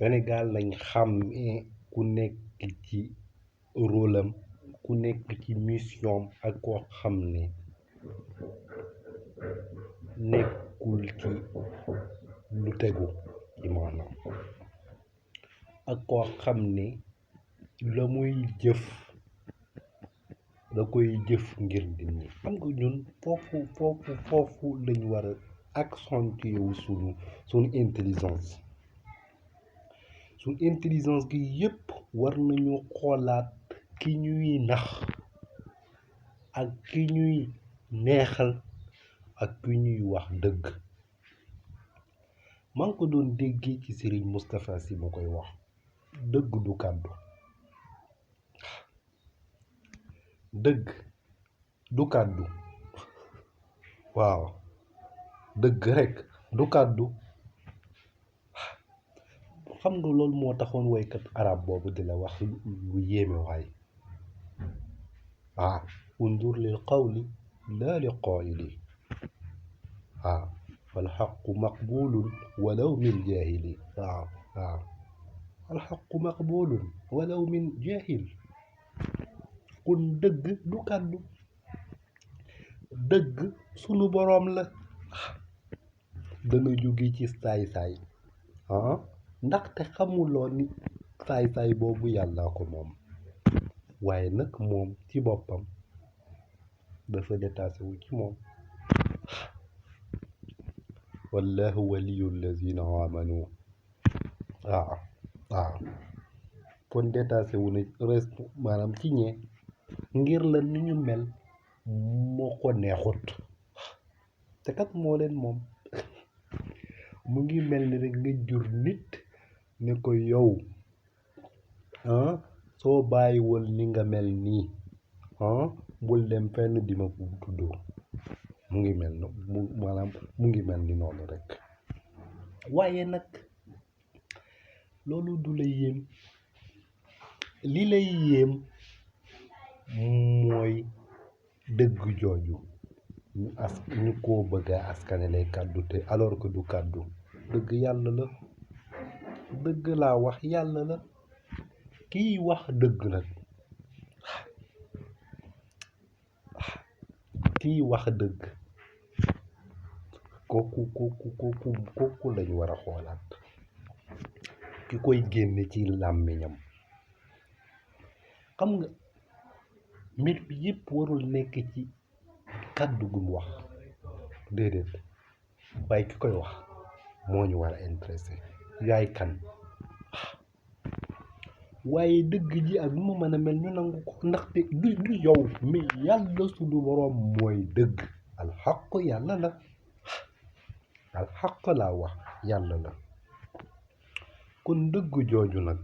Sénégal lañ xam ku nekk ci rôle am ku nekk ci mission ak koo xam ne nekkul ci lu tegu ci maanaam ak koo xam ne la muy jëf da koy jëf ngir nit ñi xam nga ñun foofu lañ war a accentuer wu sunu intelligence gi yépp war nañu xoolaat ki ñuy nax ak ki ñuy neexal ak ki ñuy wax dëgg maa ngi ko doon déggee ci Serigne Moustapha Sy ma koy wax dëgg du kàddu dëgg du kàddu waaw dëgg rekk du kàddu xam nga loolu moo taxoon woykat arab boobu di la wax lu yéeme waay undur lil qawli laa li qaa'ili fal xaqu maqbulun walaw min jaahili al xaqu maqbulun walaw min jaahil kon dëgg du kàddu dëgg sunu boroom la dana jóge ci saay-saay ndaxte xamuloo ni saay-saay boobu yàllaa ko moom waaye nag moom ci boppam dafa détaché wu ci moom wallahu waliyu allazina amanu kon détaché wu na maanaam ci ñee ngir la ni ñu mel moo ko neexut te kat moo leen moom mu ngi mel ni rek nga jur nit ne ko yow soo bàyyiwul ni nga mel nii bul dem fenn di ma tuddoo mu ngi mel mu ngi mel ni noonu rek waaye nag loolu du la yéem li lay yéem mooy dëgg jooju ñu ko bëgg a askanale kàddu te alors que du kàddu dëgg yàlla la dëgg laa wax yàlla la kiy wax dëgg nag kiy wax dëgg kooku lañu war a xoolaat ki koy génne ci làmmiñam xam nga mbir bi yëpp warul nekk ci kàddu gu mu wax déedéet waaye ki koy wax moo ñu war a intéressé yaay kan waaye dëgg ji ak nu mu mën a mel ñu nangu ko ndaxte du yow mais yàlla suñu boroom mooy dëgg alxaq yàlla la alxaq laa wax yàlla la kon dëgg jooju nag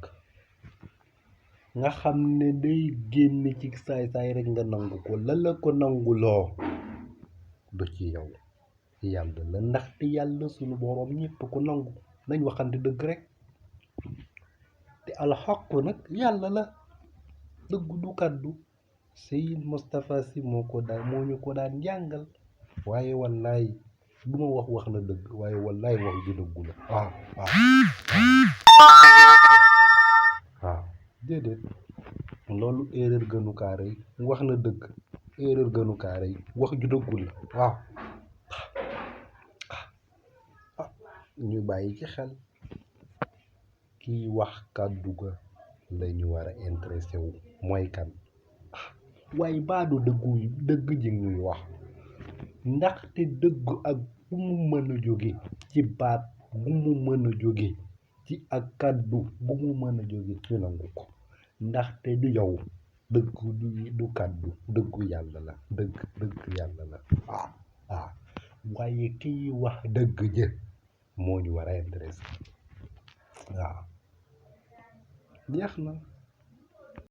nga xam ne day génn ci saay-saay rek nga nangu ko la ko nanguloo du ci yow yàlla la ndaxte yàlla suñu boroom ñépp ko nangu nañ waxante dëgg rek te alxaq nag yàlla la dëgg du kàddu Seyd Moustapha Sy moo ñu ko daan jàngal waaye wallaay du ma wax na dëgg waaye wallaay wax ju dëggu la déedéet loolu erreur gënu kaa rëy wax na dëgg erreur gënu kaa rëy wax ju dëggu la ñu bàyyi ci xel kiy wax kàddu ga la ñu war a intéressé wu mooy kan waaye baadu dëgg ji ñuy wax ndaxte dëgg ak bu mu mën a jóge ci baat bu mu mën a jóge ci ak kàddu bu mu mën a jóge ñu nangu ko ndaxte du yow dëgg du kàddu dëggu yàlla la dëgg yàlla la waaye kiy wax dëgg jë moo ñu war a intéressé jeex na